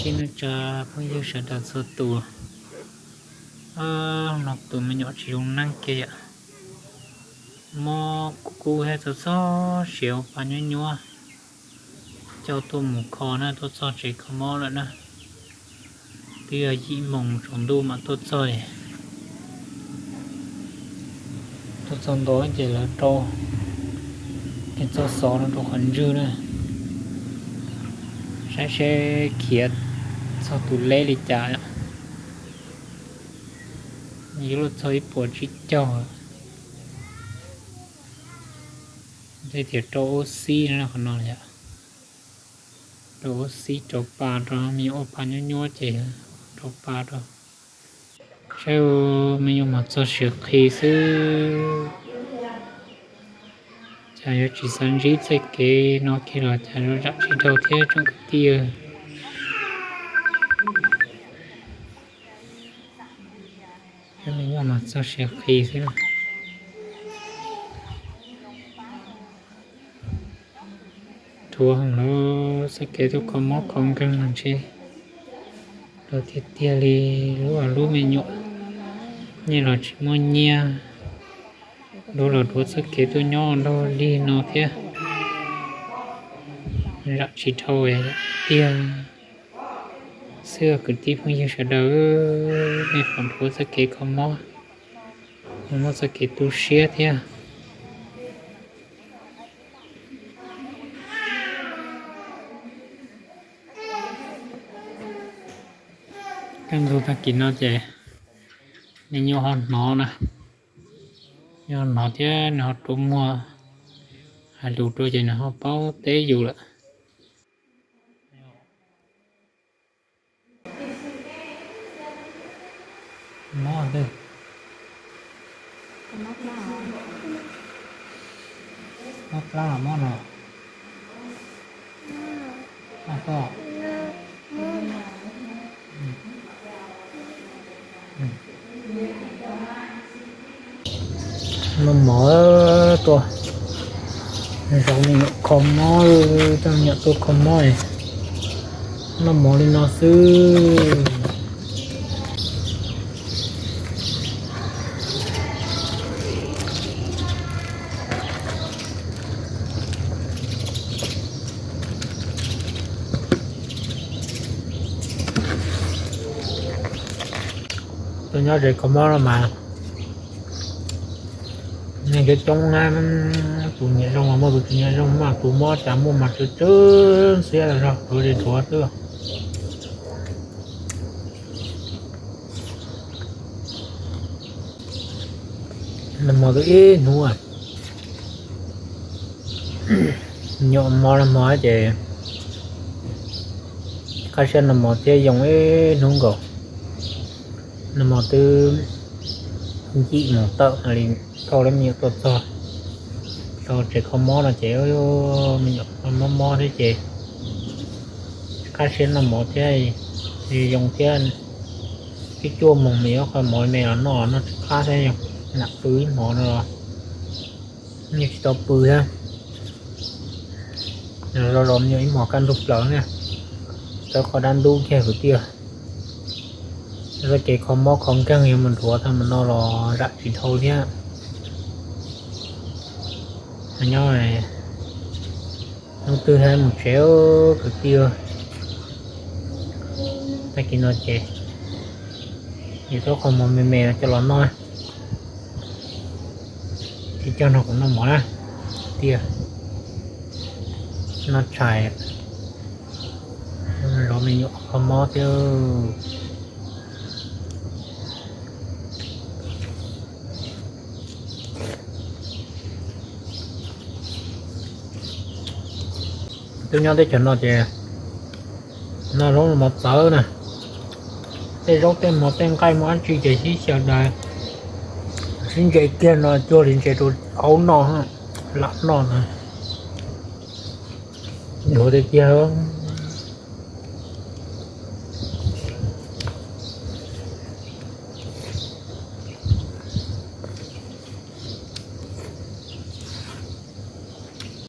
Tij neej tsa phooj ywg sawv daws txhua tus, no tus me nyuam tsis zoo neej kiag yom, mob kub kub thiab txog txog siav ua pa nyuab nyuab, coj tuaj mus kho na, tuaj txog tsev kho mob lawm na. Twb yog yim moos tsaus ntuj mam tuaj txog. Tuaj txog ntua ces lawv rau, ces txoj xov no rau qhov ntswg na, saib seb khiav txog tus leb li cas. Yuav luag txog ib puas tsib caug, thiaj tias rau ub xib no, qhov no yom. Rau ub xib rau pa rau, me nyuam ua pa nyuab nyuab ces rau pa rau. Saib me nyuam mas txog siav qhi xwb. Cas yuav tsis xav ntsib txoj kev no kiag los cas zam tsis dhau thiab tsoom kwv tij. Saib me nyuam mas txog siav qhi xwb. Dhuav heev lawm, txoj kev tuaj kho mob kho nkeeg los ntshe dhuav tiag tiag li. Lub, lub me nyuam nyiaj los tsis muaj nyiaj, dhuav los dhuav txoj kev tuaj nyob nrog lig no thiab. Zam tsis dhau tiag. Xwb kwv tij phooj ywg sawv daws, nej pom dhuav txoj kev kho mob, muaj txoj kev tu siab thiab. Kaj ntug tag kis no ces nws nyuam ho hnov na, nyuam ho hnov thiab nws ho rua muag, hais lus rau ces nws ho paub teb yus lawm. Mob twg? Mob plab los mob no? Mob koj? Noj mov tuaj, zaum me nyuam kho mob, coj me nyuam tuaj kho mob, noj mov li no xwb. Tuaj nyob ze kho mob no mas neeg coob coob na, tus nyiam zoo mas muaj, tus tsis nyiam zoo mas, tus mob cas muaj mas tsw tsw xiab zog, dhuav li dhuav xwb. Noj mov twb ib hnub, nyuam mov noj mov ces qab siab noj mov thiab yoo ib hnub nkaus. Noj mov twb yim moos tawm li, thauj lawv me nyuam tuaj txog, txog tsev kho mob no ces me nyuam mob mob thiab ces qab siab noj mov thiab, yoo thiab. Twb cuaj moos me yuav qhov mov me los noj, noj tsis qab thiab, lam pw ib hmos no los yeej tsis tau pw thiab. Los los me nyuam ib hmos kaj ntug plaws na, txawb qhov dab ntub kiag kwv tij. Txoj kev kho mob kho nkeeg yuav mus nrhuav tag mus no los zam tsis dhau thiab. Nyob hnub twg thiaj mus tsev kwv tij. Tag kis no ces yuav tuaj qhov mov me me coj los noj. Ces coj no kuv noj mov na, tiag, noj tshais, zov me nyuam kho mob thiab. Twb nyob teb chaws no ces noj zaub noj mov txawv na, tej zaub tej mov tej nqaij muaj dab tsi ces sib xyaw daws, sib ntse kiag no cuag li ntse rau aub noj, lam noj na. Dhuav tiag tiag.